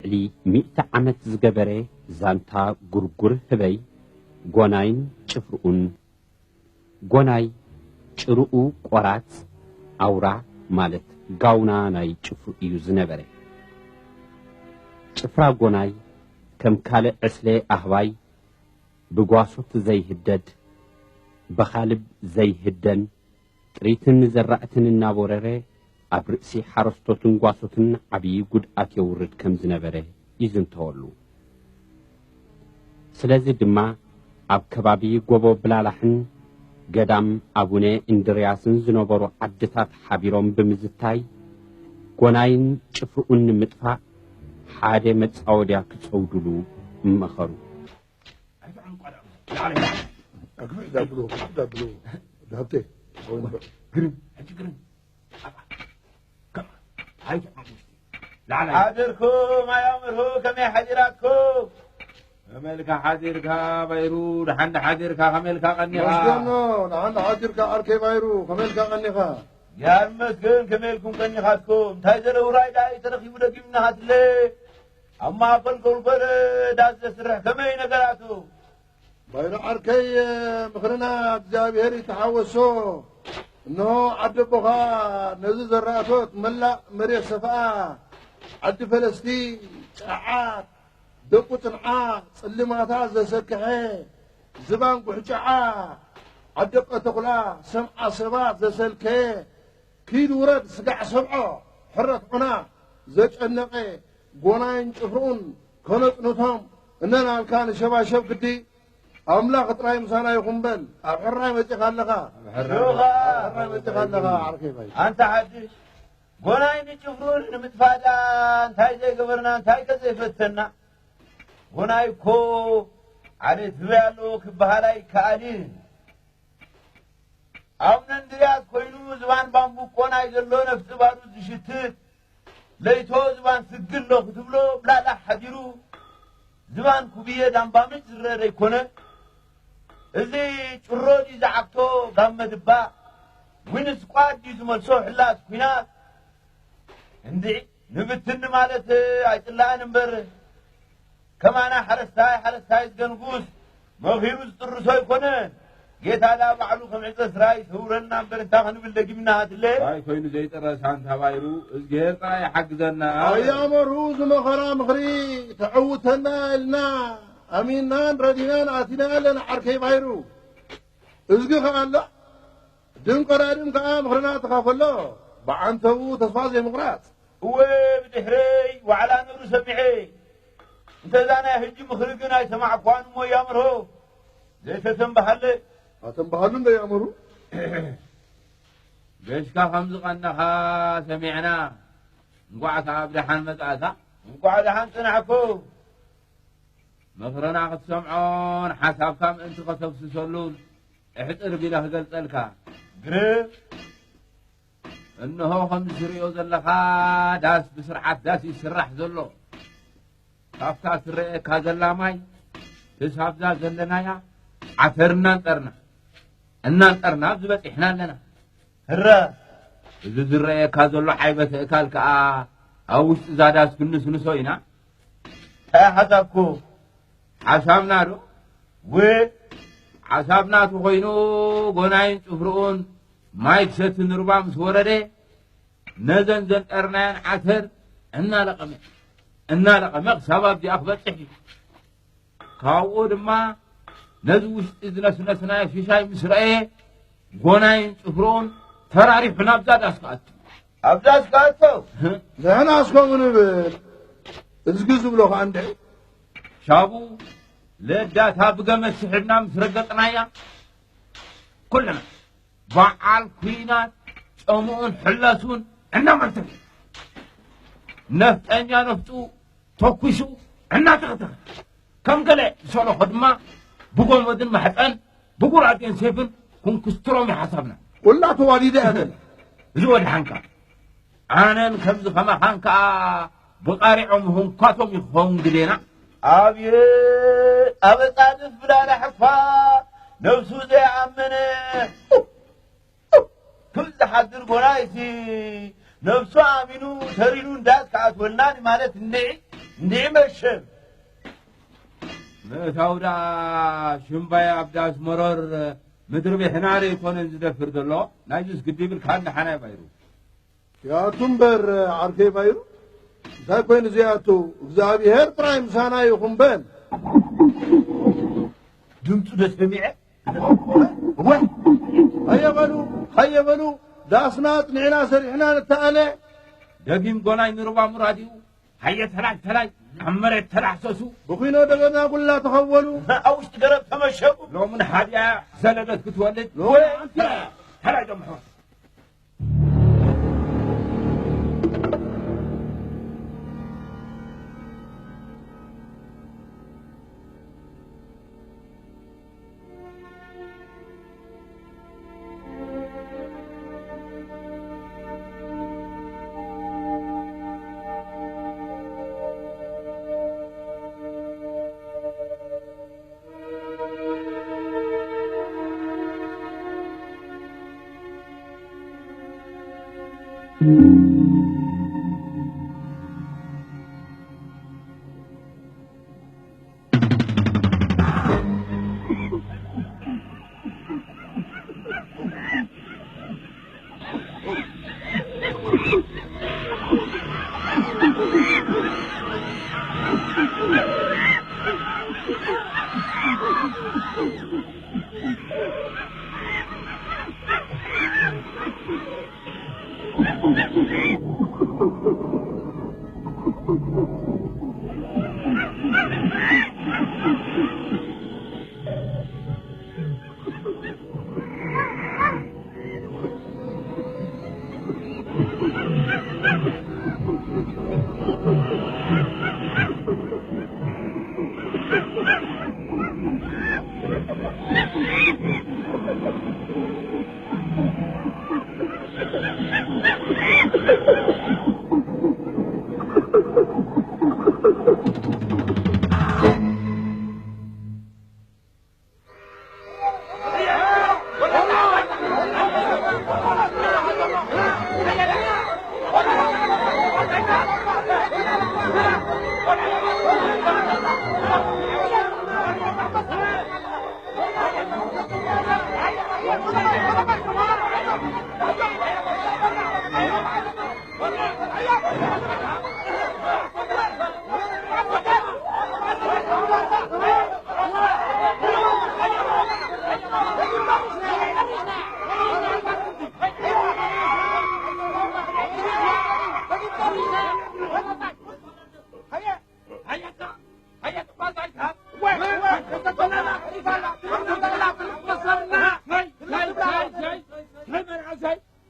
ልዕሊ ሚእቲ ዓመት ዝገበረ ዛንታ ጉርጉር ህበይ ጎናይን ጭፍርኡን። ጎናይ ጭርኡ ቆራጽ ኣውራ ማለት ጋውና ናይ ጭፍሩ እዩ ዝነበረ። ጭፍራ ጎናይ ከም ካልእ ዕስለ ኣህባይ ብጓሶት ዘይህደድ፣ በኻልብ ዘይህደን፣ ጥሪትን ዘራእትን እናቦረረ ኣብ ርእሲ ሓረስቶትን ጓሶትን ዓብዪ ጉድኣት የውርድ ከም ዝነበረ ይዝንተወሉ። ስለዚ ድማ ኣብ ከባቢ ጎቦ ብላላሕን ገዳም ኣቡነ እንድርያስን ዝነበሩ ዓድታት ሓቢሮም ብምዝታይ፣ ጎናይን ጭፍርኡን ንምጥፋእ ሓደ መጻወድያ ክጸውዱሉ መኸሩ። ኣግብር ዳብሎ፣ ግብር ዳብሎ፣ ዳብቴ፣ ግርም፣ ሕጂ ግርም። ሓደርኩም ኣያምርሁ ከመይ ሓዲራኩም? ከመልካ ሓዲርካ ባይሩ፣ ደሓን ሓዲርካ ከመልካ ቀኒኻ? መስገኖ፣ ደሓን ሓዲርካ ዓርከይ ባይሩ፣ ከመልካ ቀኒኻ? ያር መስገን ከመልኩም ቀኒኻትኩም? እንታይ ዘለ ውራይ ዳይ ተረኺቡ ደጊምና ሃትለ? ኣብ ማእከል ጎልጎል ዳስ ዘስርሕ ከመይ ነገራቱ? ባይረ ዓርከይ ምኽርና እግዚኣብሔር ይተሓወሶ። እንሆ ዓዲ ኣቦኻ ነዚ ዘራእቶት መላእ መሬት ሰፍኣ፣ ዓዲ ፈለስቲ ጨዓት ደቁ ጽንዓ ጽልማታ ዘሰክሐ ዝባን ጉሕጫዓ ዓዲ ቀተኹላ ሰምዓ ሰባት ዘሰልከየ ኪድ ውረድ ስጋዕ ሰብዖ ሕረት ዑና ዘጨነቐ ጎናይን ጭፍርኡን ከነጽንቶም እነናልካ ንሸባሸብ ግዲ ኣምላኽ ጥራይ ምሳና ይኹን በል። ኣብ ሕራይ መጺኻ ኣለኻ። ኣብ ሕራይ መጺኻ ኣለኻ ዓርከይ ባይ። ኣንታ ሓድሽ ጎናይ ንጭፍርኡን ንምጥፋዳ እንታይ ዘይገበርና እንታይ ከ ዘይፈተና? ጎናይ እኮ ዓሌት ህበይ ኣለዎ ክበሃል ኣይከኣልን። ኣብ ነንድርያት ኮይኑ ዝባን ባምቡቆ ናይ ዘሎ ነፍሲ ባሩድ ዝሽትት ለይቶ ዝባን ስግሎ ክትብሎ ብላላ ሓዲሩ ዝባን ኩብየ ዳምባምጭ ዝረአ ደይኮነ። እዚ ጭሮ ድዩ ዝዓግቶ ጋመ ድባ ዊን ስኳድ ድዩ ዝመልሶ ሕላስ ኲናት እንድዒ ንብትኒ ማለት ኣይጽላእን እምበር ከማና ሓረስታይ ሓረስታይ ዝገንጉስ መኺሩ ዝጥርሶ ኣይኮነን። ጌታ ዳ ባዕሉ ከም ዕፀ ስራይ ሰውረና እምበር እንታ ክንብል ደጊምና ሃትለ። እንታይ ኮይኑ ዘይጥረስ ኣንታ ባይሩ እዝግሄር ጥራይ ይሓግዘና። ኣያመሩ ዝመኸራ ምኽሪ ተዕውተና ኢልና ኣሚንናን ረዲናን ኣቲና ኣለና ዓርከይ ባይሩ። እዝጊ ኸኣ ኣሎ ድም ቀዳድም ከኣ ምኽርና ተኻፈሎ ብዓንተቡ ተስፋ ዘይምቑራጽ። እወ ብድሕረይ ዋዕላ ነሩ ሰሚዐ እንተዛ ናይ ሕጂ ምኽሪ ግን ኣይሰማዕኳን እሞ ያምርሆ ዘይተተንበሃለ። ኣተንበሃሉ እንደ ያምሩ። ገሽካ ከም ዝቐነኻ ሰሚዕና እንቋዕ ከኣ ብደሓን መጻእካ። እንቋዕ ደሓን ጽናሕኩ። ምኽርና ክትሰምዖን ሓሳብካ ምእንቲ ከተፍስሰሉን እሕጽር ቢለ ክገልጸልካ። ግርም። እንሆ ከምዚ ትርእዮ ዘለኻ ዳስ ብስርዓት ዳስ እዩ ዝስራሕ ዘሎ። ካብታ ትረኣየካ ዘላ ማይ ክሳብዛ ዘለናያ ዓተር እናንጠርና እናንጠርና ኣብዚ በጺሕና ኣለና። ህረ እዚ ዝረኣየካ ዘሎ ዓይበ ትእካል ከኣ ኣብ ውሽጢ እዛ ዳስ ክንስንሶ ኢና። እንታይ ሓሳብኩም? ሓሳብና ዶ? ው ሓሳብና ተኾይኑ ጎናይን ጭፍርኡን ማይ ክሰቲ ንሩባ ምስ ወረደ ነዘን ዘንጠርናየን ዓተር እናለቐመ እናለቐመ ክሳብ ኣብዚኣ ክበፅሕ እዩ። ካብኡ ድማ ነዚ ውሽጢ ዝነስነስናዮ ሽሻይ ምስ ረኣየ ጎናይን ጭፍርኡን ተራሪሑ ናብዛ ዳስ ክኣቱ። ኣብዛ ስካቶ ንሕና እስከ ምንብል እዝጊ ዝብሎ ከኣ እንድዒ። ሻቡ ለዳታ ብገመድ ስሒብና ምስ ረገጥናያ ኩልና በዓል ኲናት ጨምኡን ሕለሱን እናመልተን ነፍጠኛ ነፍጡ ተኩሱ እናተኽተኸ ከም ገለ ዝሰለኾ ድማ ብጎመድን ማሕፀን ብጉራዴን ሴፍን ክንኩስትሮም እዩ ሓሳብና። ኩላ ተዋዲዳ እያ ዘላ። እዚ ወድሓንካ ኣነን ከምዚ ከማኻን ከኣ ብቃሪዖም ህንኳቶም እዩ ክኸውን ግዴና። ኣብየ ኣብ ኣጻድፍ ብላላ ሕኳ ነብሱ ዘይኣመነ ክም ዝሓድር ጎናይሲ ነብሱ ኣሚኑ ተሪኑ እንዳት ከኣትወልናኒ ማለት እንድዒ እንዲዕ መሸብ ምእታው ደኣ ሽምባይ ኣብ ዳስ መሮር ምድሪ ብሕናር ኣይኮነን ዝደፍር ዘሎ። ናይዙስ ግዲ ይብል ካብ ንሓናይ ባይሩ። ያቱ እምበር ዓርከይ ባይሩ፣ እንታይ ኮይኑ እዚኣቱ? እግዚኣብሔር ጥራይ ምሳና ይኹን በል። ድምፁ ዶ ሰሚዐ? ወ-፣ ሃየ በሉ፣ ሃየ በሉ፣ ዳስና ኣጽኒዕና ሰሪሕና ንተኣለ። ደጊም ጎናይ ንርባ ሙራድዩ። ሃየ ተላይ፣ ተላይ፣ ኣብ መሬት ተላሕሰሱ። ብኩኖ ደገና ጉላ ተኸወሉ። ኣብ ውሽጢ ገረብ ተመሸጉ። ሎምን ሃዲያ ሰለደት ክትወልድ። ሎሚ ኣንቲ ተላይ ዶም ኣሕዋት።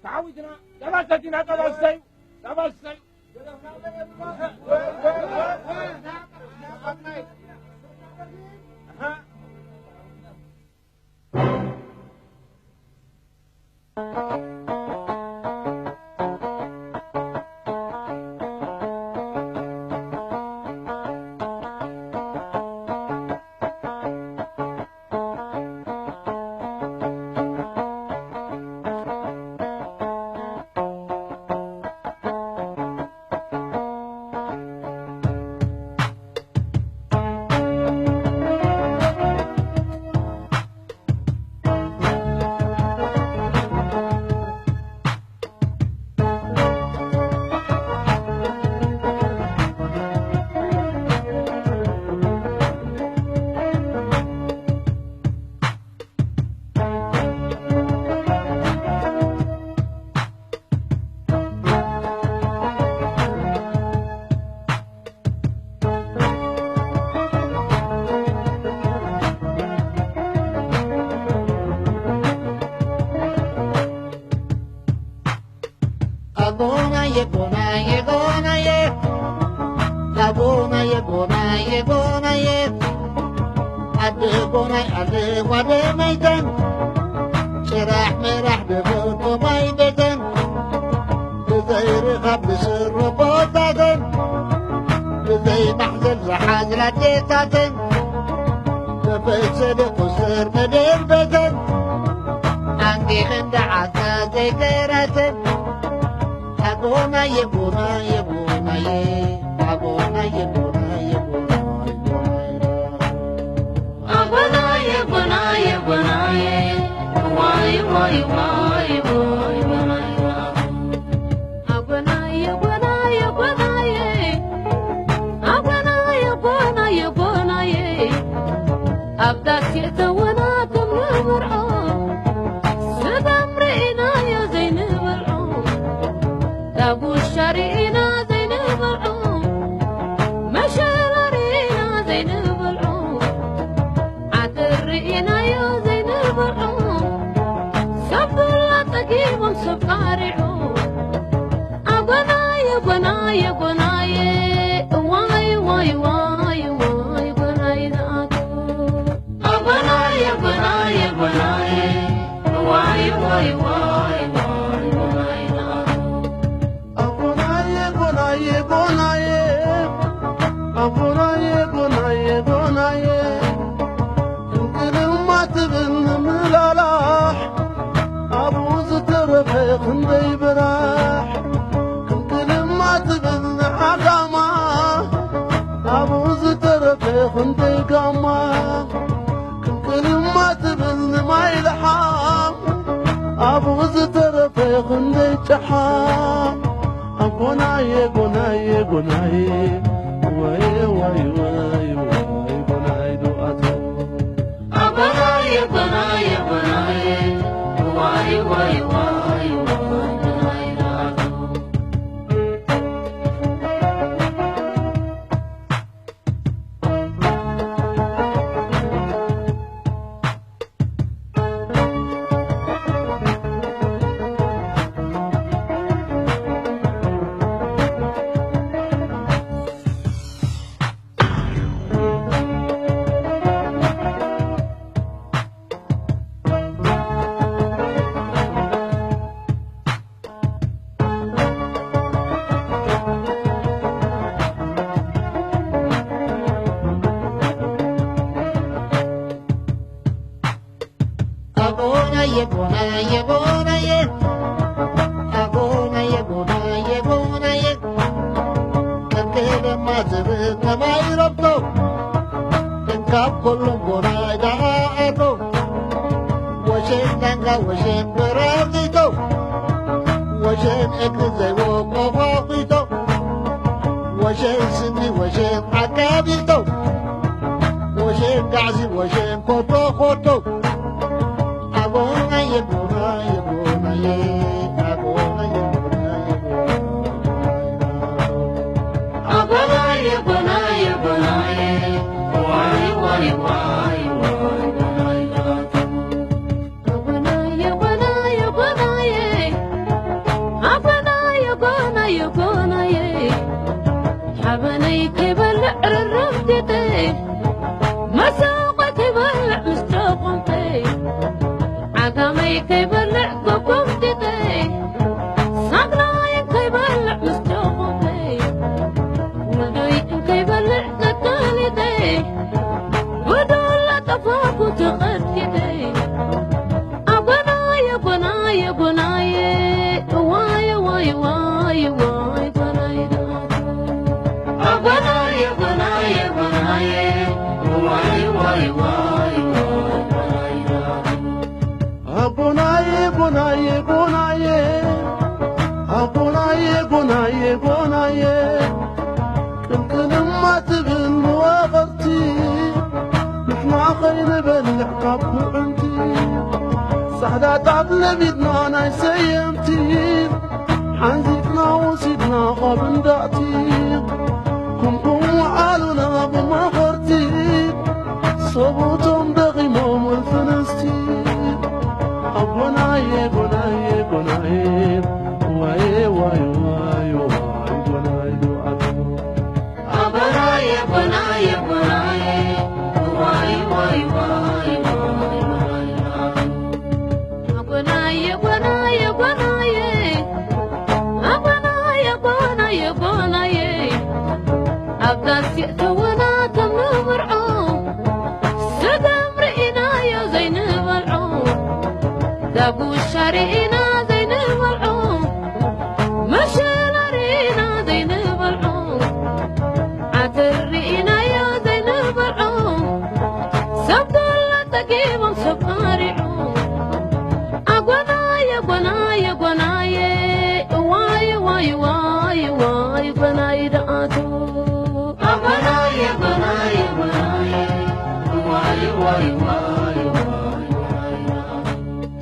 ተዓዊትና። ጠባሰቲና፣ ጠባሰዩ፣ ጠባሰዩ። ኣጎናየ፣ ጎናየ፣ ጎናየ፣ ኣጎናየ፣ ጎናየ፣ ጎናየ፣ ኣደ ጎናይ ኣለዋ ደመይተን፣ ጭራሕ ምራሕ ብፍቶ ማይ ቤተን፣ ብዘይርኻብ ዝስሮ ቦታተን፣ ብዘይ ማሕዘል ዝሓዝላ ኣዴታተን፣ ተፈሰደ ቁስር መደርበተን፣ ኣንጊኽን ደዓታ ዘይገራተን፣ ኣጎናየ፣ ጎናየ፣ ጎናየ፣ ኣጎናየ፣ ጎናየ። ጎናየ፣ ጎናየ፣ ጎናየ፣ ክንክንማ ትብል ንምላላሕ፣ ኣብኡ ዝተረፈ ክንደይ ብራሕ። ክንክንማ ትብል ንዓጋማ፣ ኣብኡ ዝተረፈ ክንደይ ጋማ። ክንክንማ ትብል ንማይ ልሓም፣ ኣብኡ ዝተረፈ ክንደይ ጨሓም። ኣጎናየ፣ ጎናየ፣ ጎናየ፣ ዋየ፣ ዋይ፣ ዋይ፣ ዋይ፣ ጎናይ ዶ ኣቶ። ኣጎናየ፣ ጎናየ፣ ጎናየ፣ ዋይ፣ ዋይ፣ ዋይ፣ ዋይ፣ ጎናይ ዶ ኣቶ። ኣጎናየ፣ ጎናየ፣ ጎናየ፣ ኣጎናየ፣ ጎናየ፣ ጎናየ፣ ቀንቀለማ ዝብል ተማሂሮምቶ፣ እንካብ ኩሎም ጎናይ ደኣ ኣቶ፣ ወሸን ዳንጋ፣ ወሸን በራኺቶ፣ ወሸን እግሪ ዘይወቆ ፋኺቶ፣ ወሸን ስኒ፣ ወሸን ዓቃቢቶ፣ ወሸን ጋዕዚ፣ ወሸን ኮቶ ኮቶ። ኣጎናየ፣ ጎናየ፣ ጎናየ፣ ኣጎናየ፣ ጎናየ፣ ጎናየ፣ ኣጎናየ፣ ጎናየ፣ ጎናየ፣ ዋይ፣ ዋይ፣ ዋይ፣ ዋይ፣ ጎናየ። ኣጎናየ፣ ጎናየ፣ ጎናየ፣ ኣጎናየ፣ ጎናየ፣ ጎናየ፣ ሓበነይ ከይበልዕ ርርብ ዲጠይ፣ መሰቆ ከይበልዕ ምስ ጨቆምተይ፣ ዓጋመይ ከይበልዕ ጎጎም ዲጠይ፣ ሳግናይ ከይበልዕ ምስ ጨቆምተይ፣ ውሉደይ ከይበልዕ ቀጠሊጠይ፣ ብዱላ ጠፋኩ ተቐጥቂጠይ። ኣጎናየ፣ ጎናየ፣ ጎናየ፣ ዋየ፣ ዋየ፣ ዋየ፣ ዋየ፣ ጎናየ ደኣ። ኣጎናየ፣ ጎናየ፣ ጎናየ፣ ዋየ፣ ዋየ፣ ዋየ፣ ዋየ፣ ጎናየ ደኣ። ኣቦናየ፣ ጎናየ፣ ጎናየ፣ ኣቦናየ፣ ጎናየ፣ ጎናየ፣ ቅንቅንማ ትብል መዋቕርቲ፣ ንሕና ኸይንበልዕ ካብ ኩዕንቲ፣ ጻዕዳ ጣፍ ለሚድና ናይ ሰየምቲ፣ ሓንዚፍና ወሲድና ካብ እንዳእቲ፣ ኩምኩም ወዓሉና ብመኸርቲ፣ ሰብኡቶም ደኺሞም ፍንስቲ። ኣቦናየ፣ ጎናየ፣ ጎናየ፣ ዋየ፣ ዋየ፣ ዋየ፣ ዋየ፣ ጎናየ፣ ዶ ኣቶ። ኣቦናየ፣ ጎናየ፣ ጎናየ፣ ዋየ፣ ዋየ፣ ዋየ፣ ዋየ፣ ጎናየ፣ ዶ ኣቶ። ኣጎናየ፣ ጎናየ፣ ጎናየ፣ ኣጎናየ፣ ጎናየ፣ ጎናየ፣ ኣብ ዳስ የእተወና ከም ንመርዖ፣ ስገም ርኢናዮ ዘይንበልዖ፣ ዳጉሻ ርኢና ዘይንበልዖ፣ መሸላ ርኢና ዘይንበልዖ፣ ዓተር ርኢናዮ ዘይንበልዖ፣ ሰብ ዱላ ጠጊቦም ሰብ ቀሪዑ። ኣጎናየ፣ ጎናየ፣ ጎናየ፣